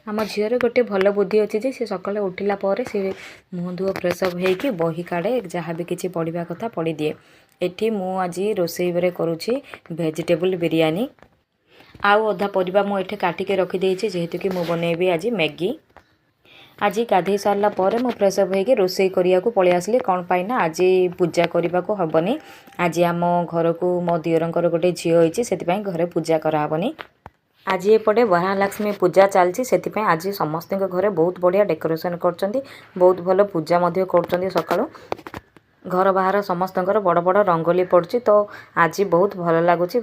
ଆମ ଝିଅର ଗୋଟେ ଭଲ ବୁଦ୍ଧି ଅଛି ଯେ ସେ ସକାଳେ ଉଠିଲା ପରେ ସେ ମୁହଁ ଧୁଅ, ଫ୍ରେଶ୍ ଅପ୍ ହେଇକି ବହି କାଢ଼େ, ଯାହା ବି କିଛି ପଢ଼ିବା କଥା ପଢ଼ିଦିଏ। ଏଠି ମୁଁ ଆଜି ରୋଷେଇରେ କରୁଛି ଭେଜିଟେବୁଲ୍ ବିରିୟାନୀ। ଆଉ ଅଧା ପରିବା ମୁଁ ଏଠି କାଟିକି ରଖିଦେଇଛି, ଯେହେତୁ କି ମୁଁ ବନେଇବି ଆଜି ମ୍ୟାଗି। ଆଜି ଗାଧେଇ ସାରିଲା ପରେ ମୁଁ ଫ୍ରେଶ୍ ଅପ୍ ହେଇକି ରୋଷେଇ କରିବାକୁ ପଳେଇ ଆସିଲି। କ'ଣ ପାଇଁ ନା ଆଜି ପୂଜା କରିବାକୁ ହେବନି। ଆଜି ଆମ ଘରକୁ ମୋ ଦିଅରଙ୍କର ଗୋଟେ ଝିଅ ହେଇଛି, ସେଥିପାଇଁ ଘରେ ପୂଜା କରାହେବନି। ଆଜି ଏପଟେ ବରାହଲକ୍ଷ୍ମୀ ପୂଜା ଚାଲିଛି, ସେଥିପାଇଁ ଆଜି ସମସ୍ତଙ୍କ ଘରେ ବହୁତ ବଢ଼ିଆ ଡେକୋରେସନ୍ କରୁଛନ୍ତି, ବହୁତ ଭଲ ପୂଜା ମଧ୍ୟ କରୁଛନ୍ତି। ସକାଳୁ ଘର ବାହାର ସମସ୍ତଙ୍କର ବଡ଼ ବଡ଼ ରଙ୍ଗୋଲି ପଡ଼ୁଛି, ତ ଆଜି ବହୁତ ଭଲ ଲାଗୁଛି।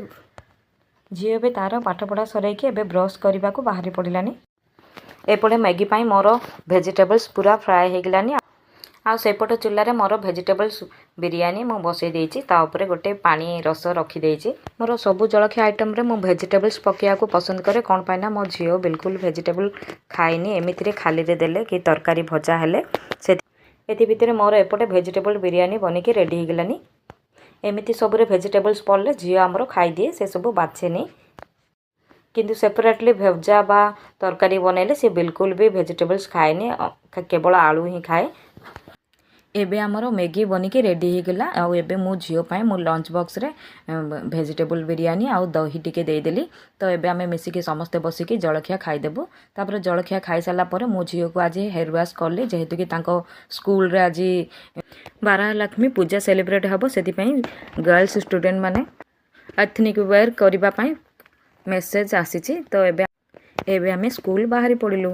ଝିଅ ଏବେ ତାର ପାଠପଢ଼ା ସରାଇକି ଏବେ ବ୍ରସ୍ କରିବାକୁ ବାହାରି ପଡ଼ିଲାନି। ଏପଟେ ମ୍ୟାଗି ପାଇଁ ମୋର ଭେଜିଟେବଲ୍ସ ପୁରା ଫ୍ରାଏ ହେଇଗଲାନି। ଆଉ ସେପଟ ଚୁଲାରେ ମୋର ଭେଜିଟେବଲ୍ସ ବିରିୟାନୀ ମୁଁ ବସେଇ ଦେଇଛି। ତା ଉପରେ ଗୋଟେ ପାଣି ରସ ରଖିଦେଇଛି। ମୋର ସବୁ ଜଳଖିଆ ଆଇଟମ୍ରେ ମୁଁ ଭେଜିଟେବଲ୍ସ ପକାଇବାକୁ ପସନ୍ଦ କରେ। କ'ଣ ପାଇଁ ନା ମୋ ଝିଅ ବିଲକୁଲ ଭେଜିଟେବଲ୍ ଖାଏନି, ଏମିତିରେ ଖାଲିରେ ଦେଲେ କି ତରକାରୀ ଭଜା ହେଲେ ସେ। ଏଥି ଭିତରେ ମୋର ଏପଟେ ଭେଜିଟେବଲ୍ ବିରିୟାନୀ ବନିକି ରେଡ଼ି ହେଇଗଲାନି। ଏମିତି ସବୁରେ ଭେଜିଟେବଲ୍ସ ପଡ଼ିଲେ ଝିଅ ଆମର ଖାଇଦିଏ, ସେସବୁ ବାଛେନି। କିନ୍ତୁ ସେପାରେଟଲି ଭଜା ବା ତରକାରୀ ବନେଇଲେ ସେ ବିଲକୁଲ ବି ଭେଜିଟେବଲ୍ସ ଖାଏନି, କେବଳ ଆଳୁ ହିଁ ଖାଏ। ଏବେ ଆମର ମ୍ୟାଗି ବନିକି ରେଡ଼ି ହେଇଗଲା। ଆଉ ଏବେ ମୁଁ ଝିଅ ପାଇଁ ମୁଁ ଲଞ୍ଚ ବକ୍ସରେ ଭେଜିଟେବୁଲ୍ ବିରିୟାନୀ ଆଉ ଦହି ଟିକେ ଦେଇଦେଲି। ତ ଏବେ ଆମେ ମିଶିକି ସମସ୍ତେ ବସିକି ଜଳଖିଆ ଖାଇଦେବୁ। ତାପରେ ଜଳଖିଆ ଖାଇସାରିଲା ପରେ ମୁଁ ଝିଅକୁ ଆଜି ହେୟାର ୱାଶ୍ କଲି, ଯେହେତୁ କି ତାଙ୍କ ସ୍କୁଲରେ ଆଜି ବାରାଲକ୍ଷ୍ମୀ ପୂଜା ସେଲିବ୍ରେଟ୍ ହେବ, ସେଥିପାଇଁ ଗାର୍ଲସ ଷ୍ଟୁଡେଣ୍ଟ ମାନେ ଏଥନିକ୍ ୱେର୍ କରିବା ପାଇଁ ମେସେଜ୍ ଆସିଛି। ତ ଏବେ ଏବେ ଆମେ ସ୍କୁଲ ବାହାରି ପଡ଼ିଲୁ।